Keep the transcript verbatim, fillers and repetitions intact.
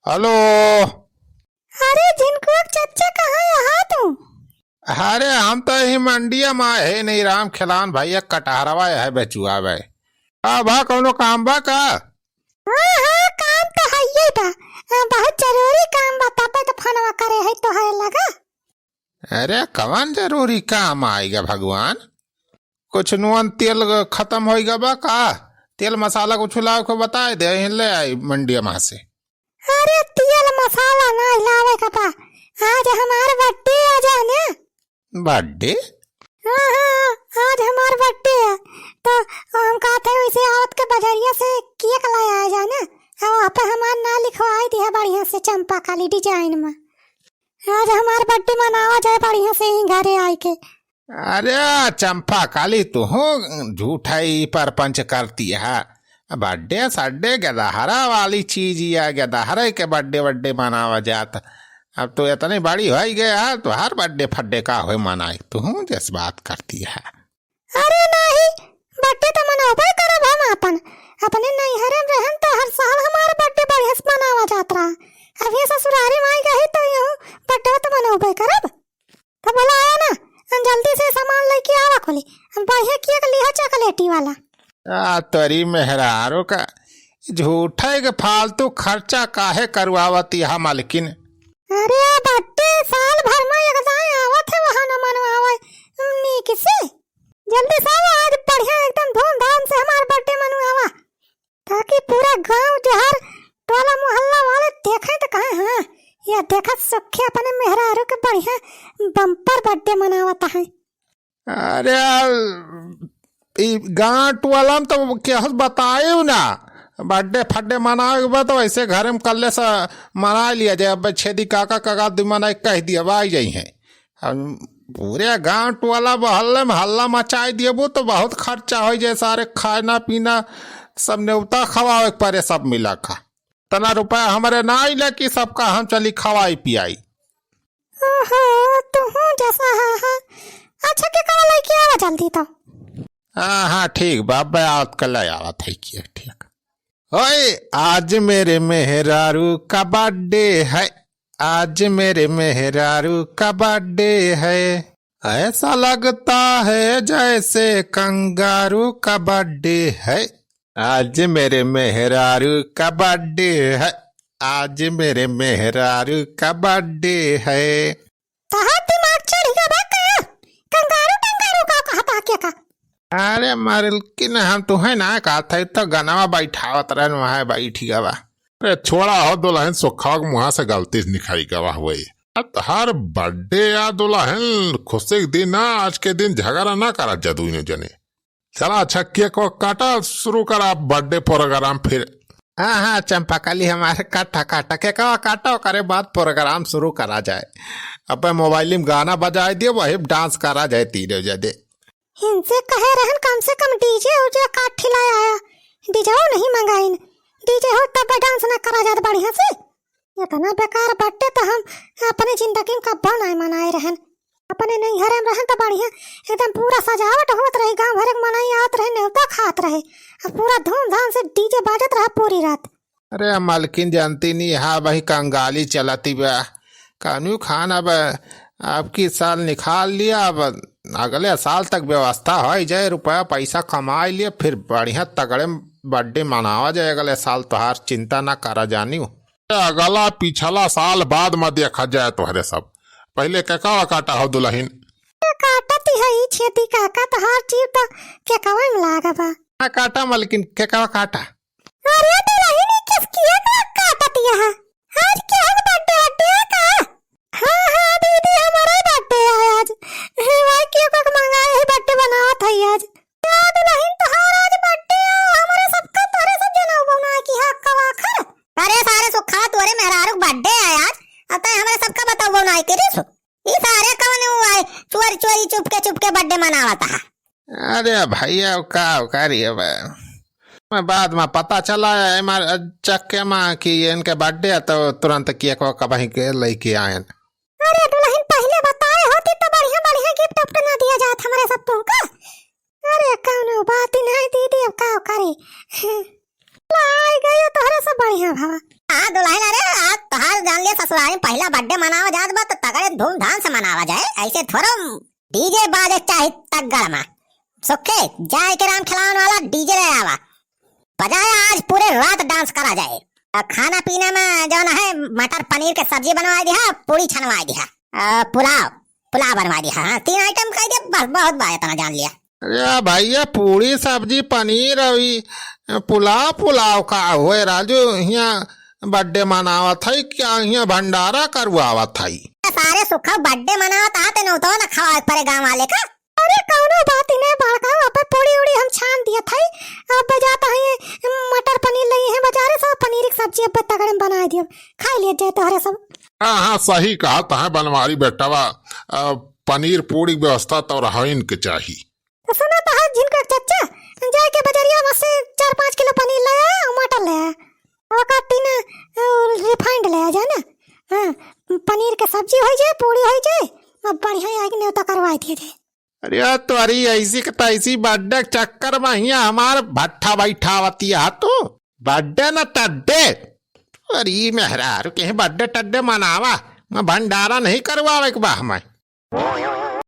हेलो। अरे झिनकुआ के चच्चा, कहाँ है तू? अरे हम तो यही मंडिया मा है, नहीं राम खेलान भैया कटहरवा है बेचुआ बे। का बा, कौनो काम बा का? हाँ, हाँ, काम तो हइये बा। हाँ, बहुत जरूरी काम बा, तबे तो फोनवा करे है तोहरे लगा। अरे कवन जरूरी काम आइगा भगवान? कुछ नून तेल खतम होइगा बा का? तेल मसाला कुछ लावे को बताए दे, यहीं ले आई मंडिया मा से। अरे तेल मसाला ना लावे का बा, आज हमार birthday आ जाने। Birthday? हाँ, हाँ, आज हमार birthday है, तो हम कहते हैं वैसे आवत के बजरिया से cake लाया आ जाने, और वहाँ पे हमार नाम लिखवाई दिया बढ़िया से चंपा काली design मा। आज हमार birthday मनावा जाए बढ़िया से ही घरे आई के। अरे चंपा काली, तुहूँ झूठा ही परपंच करती है। Birthday सड्डे गदहरा वाली चीज या गदहरे के birthday वड्डे मनावा जात। अब तो इतनी बड़ी होई गया है, तो हर birthday फड्डे का होए मनाई, तुहूँ जस बात करती है। अरे नाही, birthday तो मनौबे करब हम आपन। अपने नैहरे में रहन तो हर साल हमार birthday बढ़िया से मनावा जात रहा। अब ये ससुरारी में आई गई तो यूँ birthday तो मनौबे करब। तो बोला आया ना, हम जल्दी से सामान लेके आवा खोली। हम बढ़िया cake लिहा chocolate वाला। आ तोरी मेहरारू का, झूठे के फालतू खर्चा काहे करवावती है मालकिन? अरे birthday साल भर में एक दाई आवत है, वहाँ न मनवावे नीक से। जल्दी से आवा, आज बढ़िया एकदम धूमधाम से हमार birthday मनवावा, ताकि पूरा गांव जहर टोला मोहल्ला वाले देखे तो कहे, "हाँ, या देखत सुखे अपने मेहरारू के बढ़िया bumper birthday मनावत है।" अरे यार, ई गांव टोला में तो केहू बतायु ना, birthday फड्डे मनावे के बाद तो वैसे घरे में कल्ले से मना लिया जाए। अब छेदी काका काका दुमन कह दिया, आ जाई हैं। हम पूरे गांव टोला मोहल्ले में हल्ला मचाई देबू तो बहुत खर्चा हो जाए, सारे खाना पीना सब नेवता खवावे के परे सब मिला का। तना रुपया हमरे ना आइले कि सबका हम चली खवाई पियाई। ओहो, तुहूँ जसा हा, हा। अच्छा, cake वाला लेके आवा जल्दी तो। हाँ, हाँ, ठीक बा, अब्बे आवत के ले आवत है cake, ठीक। ओए, आज मेरे मेहरारू का birthday है, आज मेरे मेहरारू का birthday है, ऐसा लगता है जैसे कंगारू का birthday है, आज मेरे मेहरारू का birthday है, आज मेरे मेहरारू का birthday है। तहार दिमाग चढ़ गया बा का? कंगारू टंगारू का कहत हा के का? अरे मालकिन, हम तुहे ना कहत है, तो गनवा बैठावत रहन, वहाँ बैठ गवा। अरे छोड़ा हो दुलहिन, सोखवा के मुँहा से गलती से निकल गवा हुए। अब तहार birthday या दुलहिन, खुशी के दिन ना, आज के दिन झगड़ा ना करा जा दुइनो जने। चला अच्छा, cake वेक काटा, शुरू करा birthday program फिर। हाँ, हाँ, चंपा कली हमारे काटा, काटा, cake वा काटा, ओकरे बाद program शुरू करा जाए। अबे mobile में गाना बजाए दियो, वही dance करा जाए तीनों जने। इनसे कहे रहन कम से कम DJ उजे काठी लाया आया, DJ हो नहीं मंगाइन, DJ हो तब dance ना करा जात बढ़िया से। इतना बेकार birthday तो हम अपने जिंदगी में कब्बो नाय मनाए रहन। अपने नैहरे में रहन तो बढ़िया एकदम पूरा सजावट होत रही, गाँव भर के मनई आवत रहे, नेवता खात रहे, अब पूरा धूमधाम से DJ बाजत रहा पूरी रात। अरे मालकिन जानती नहीं, हाँ भाई कंगाली चलती बा। कानू खान अब, अब की साल निकाल लिया, अब अगले साल तक व्यवस्था हो जाए, रुपया पैसा कमाई लिया, फिर बढ़िया तगड़े birthday मनावा जाए अगले साल। तोहार चिंता ना करा जानियो। अगला पिछला साल बाद में देखा जाए तोहरे सब। पहले cake वा काटा हो दुलहिन। काटत ही है ई छेदी काका, तोहार जीव तो cake वे में लागा बा। हाँ, काटा मालकिन, cake वा काटा। अरे दुलहिन, ई किस cake वा काटत यहाँ? आज केहू के birthday वड्डे है का? हाँ, हाँ दीदी, हमारा ही birthday है आज। हे भाई, cake वेक मंगाए है, birthday बनावत है आज। का दुलहिन, तोहार आज birthday है, हमारे सबका तोरे सब जना बनाए की हक का आखिर। अरे सारे सुखा तोरे मेहरारू के birthday है आज, अब तय हमारे सबका बताओ बनाए के रे सो। ई सारे कवन हुआ है, चोरी चोरी चुपके चुपके birthday मनावत है। अरे भैया, का करिए बे, मैं बाद में पता चला है हमारे चक्के में कि इनके birthday है, तो तुरंत cake वेक कहीं के लेके आयन। अरे दुलहिन, पहले बताए होती तो बढ़िया बढ़िया gift उफ्ट ना दिया जात हमारे सब तुमको। अरे कौनो बात ही नहीं दीदी, अब का करी। लाई गई तोहरे से बढ़िया भवा। हाँ दुल्हन, अरे आज तोहार जान लिया ससुराल में पहला birthday मनावा जात बा तो तगड़े धूमधाम से मनावा जाए, ऐसे थोड़ा DJ बाजे चाहे तगड़ में। सुखे, जाए के राम खिलावन वाला DJ ले आवा, बजाया आज पूरे रात dance करा जाए। और खाना पीना में जौन है मटर पनीर के सब्जी बनवाए दिहा, पूरी छनवाए दिहा, और पुलाव, पुलाव बनवाए दिहा। हाँ, तीन item कह दे बस, बहुत बा इतना जान लिया। अरे भैया, पूरी सब्जी पनीर और ई पुलाव, पुलाव का होए राजू, हियाँ birthday मनावत है क्या, हियाँ भंडारा करवावत है? सारे सुखा birthday मनावत आते न तो ना खवाए परे गाँव वाले का। अरे कौनो बात ही नहीं बड़का, अब पूरी उड़ी हम छान दिया था, अब जाता है मटर पनीर लई है बाजारे से, पनीर की सब्जी अब तगड़े में बनाए दियो, खा लिए जाए तोहरे सब। हाँ हाँ, सही कहा तहा बनवारी बेटवा, अ, पनीर पूरी व्यवस्था तो रहन के चाही। तो सुना तहा जिनकर चच्चा, जाए के बजरिया में से चार पाँच किलो पनीर ले आया और मटर ले आया, ओका तीन, अ, refined ले आ जाए ना। हाँ, पनीर के सब्जी हो जाए, पूरी हो जाए, अब बढ़िया आके न्योता करवाई दिया जाए। अरे तोरी ऐसी के तैसी birthday के चक्कर में हियाँ हमार भट्ठा बैठावती है तू। Birthday न टड्डे। अरे मेहरारू के birthday टड्डे मनावा, मैं भंडारा नहीं करवावे के बा हमें।